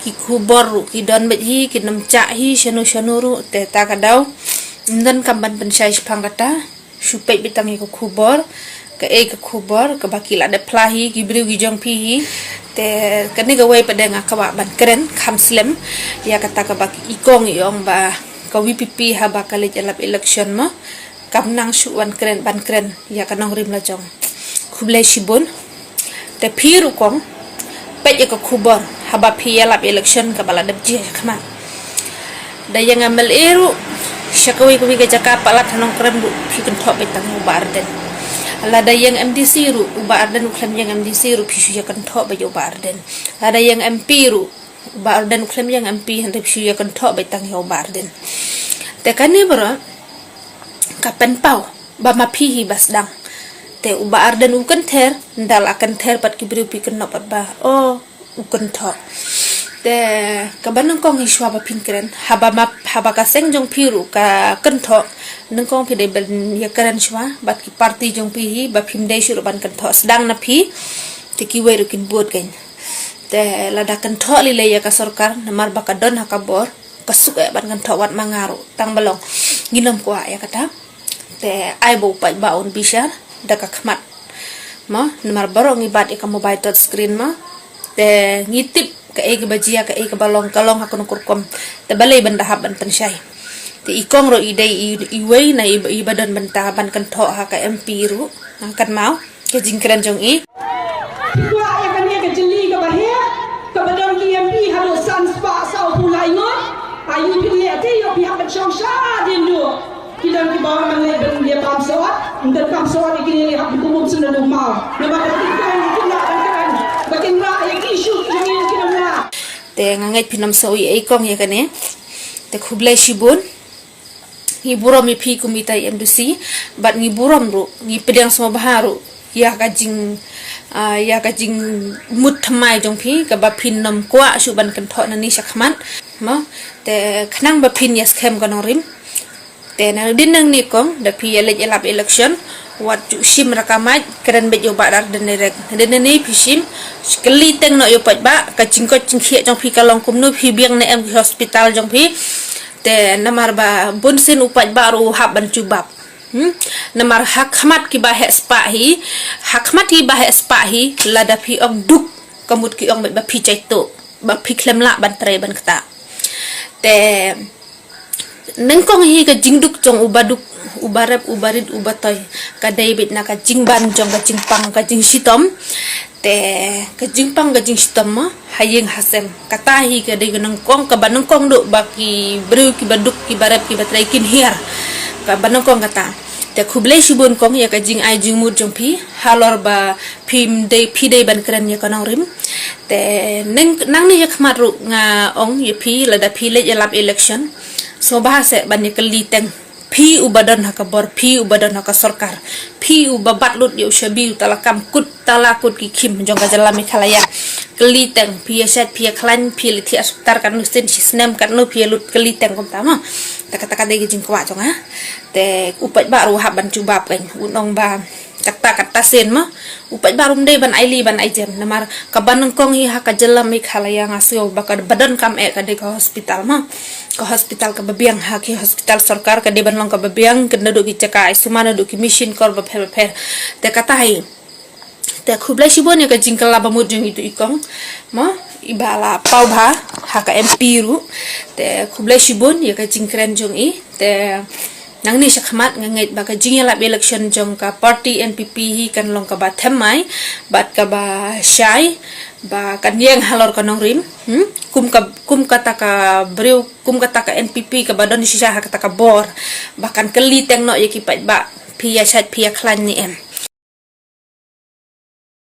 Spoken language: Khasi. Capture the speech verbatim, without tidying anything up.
Ki khubor ruh ki don bad hi, ki nym chah hi shano shano ruh, te ta ka daw ym donkam ban pynshai shaphang kata. Shu peit beit tang ïa ka khubor, kaei ka khubor kaba ki la dep phla hi ki briew ki jong phi hi. Te kane kawei pat de nga kwah ban kren kham slem ïa kata kaba i kong i ong ba ka VPP haba ka leit ïalap election mo, kam nang shuh ban kren, ban kren ïa ka nongrim la jong. Khublei shibun. Te phi ruh kong, peit ïa ka khubor haba phi ïalap election kaba la dep jia shakhmat. Da ïeng MLA ruh sha kawei kawei ka jaka palat ha Nongkrem ruh phi kynthoh beit tang ïa u Bah Ardent. Lada ïeng MDC ruh, u Bah Ardent u khlem ïeng MDC ruh phi shu ïa kynthoh beit ïa u Bah Ardent. Lada ïeng MP ruh, u Bah Ardent u khlem ïeng MP, hynrei phi shu ïa kynthoh beit tang ïa u Bah Ardent. Te kane baroh ka pynpaw ba ma phi hi ba sdang. Te u Bah Ardent u kynther, nda la kynther pat ki briew phi kynnoh pat ba, oh, u kynthoh. Te kaba nyngkong hi shuwa ba phin kren, haba ma, haba ka seng jong phi ruh ka kynthoh, nyngkong phi dei ban ïa kren shuwa bad ki party jong phi hi ba phim dei shuh ruh ban kynthoh. Sdang na phi, te kiwei ruh kin bud kein. Te lada kynthoh lei lei ïa ka sorkar namar ba ka don ha ka bor, ka suk eh ban kynthoh, wat ma nga ruh tang ba long ngi nym kwah ïa kata. Te ai ba u paidbah un bishar da ka khmat mo, namar baroh ngi bat ïa ka mobile touch screen mo. Te ngi tip kaei kaba jia, kaei kaba long, ka long ha kano ka rukom. Te balei ban da hap ban pynshai? Te i kong ruh i dei i, iwei na i, iba don bynta ban kynthoh ha ka MP ruh. Nang kynmaw ka jingkren jong i. Phi kwah ïa kane ka jylli kaba heh, kaba don ki MP haduh san spah sawphew lai ngut? Aïu phi leh te, ïoh phi hap ban shong shadien duh. Ki don kiba wan ban leit ban ïa pam sot, ym donkam sot ïa kine, leit hap ban kum um sendon u maw. Namar ba kin kren, kin lah ban kren, ba kin rah ïa ki issue ki jong ngi, kin ym lah. Te nga ngeit phin ym sngew ei ei kong ïa kane. Te khublei shibun. Ngi burom ïa phi kum ita i MDC, bad ngi burom ruh, ngi pdiang sngewbha ruh ïa ka jing, ah, ïa ka jingmut thymmai jong phi kaba phin nym kwah shuh ban kynthoh nangne shakhmat mo. Te khnang ba phin ïa skhem ka nongrim. Te na dien nangne kong, da phi ïa leit ïalap election, wat ju shim ra ka mic, kren beit ïa u Bah Ardent direct. Dien nangne phi shim, kylli teng noh ïa u paidbah, ka jingkoit jingkhiah jong phi ka long kumno, phi biang ne em ki hospital jong phi. Te namar ba bunsien u paidbah ruh u hap ban jubab. Hmm? Namar ha khmat kiba heh spah hi, ha khmat kiba heh spah hi, lada phi ong duk, ka mut ki ong beit ba phi jaituh, ba phi khlem lah ban trei ban ktah. Te nyngkong hi ka jingduk jong uba duk, uba rep, uba rit, uba toi, ka dei beit na ka jingban jong ka jingpang ka jingshitom. Te ka jingpang ka jingshitom mo, ha ïing ha sem. Kata hi ka dei ka nyngkong, kaba nyngkong duh ba ki briew kiba duk, kiba rep, kiba trei kin hiar. Kaba nyngkong kata. Te khublei shibun kong ïa ka jingai jingmut jong phi, halor ba phim dei, phi dei ban kren ïa ka nongrim. Te nang, nangne ha khmat ruh nga ong ïa phi, lada phi leit ïalap election, sngewbha seh ban ïa kylli teng phi uba don ha ka bor, phi uba don ha ka sorkar, phi uba bat lut ïa u shabi, u talakam, kut tala kut ki khim jong ka jylla Meghalaya. Kylli teng, phi ïa shait, phi ïa khlaiñ, phi ïa leit thiah hospital katno sien, shi snem katno phi ïa lut, kylli teng kumta mo. Te kata ka dei ka jingkwah jong nga. Te u paidbah ruh u hap ban jubab kein, un ong ba kata kata sien mo. U paidbah ruh um dei ban ailad ban aijem, namar kaba nyngkong hi ha ka jylla Meghalaya nga sngew ba kaba donkam eh ka dei ka hospital mo. Ka hospital kaba biang ha ki hospital sorkar ka dei ban long kaba biang, ka naduh ki jaka ai sumar, naduh ki machine kor bapher bapher. Te kata hi. Te khublei shibun ïa ka jingkylla bamut jong itu i kong mo, iba la paw bha ha ka MP ruh. Te khublei shibun ïa ka jingkren jong i. Te nangne shakhmat nga ngeit ba ka jingïalap election jong ka party NPP hi kan long kaba thymmai bad kaba shai, ba kan ïeng halor ka nongrim. Hmm? Kum ka, kum kata ka briew, kum kata ka NPP kaba don shisha ha kata ka bor, ba kan kylli teng noh ïa ki paidbah, phi ïa shait, phi ïa khlaiñ ne em.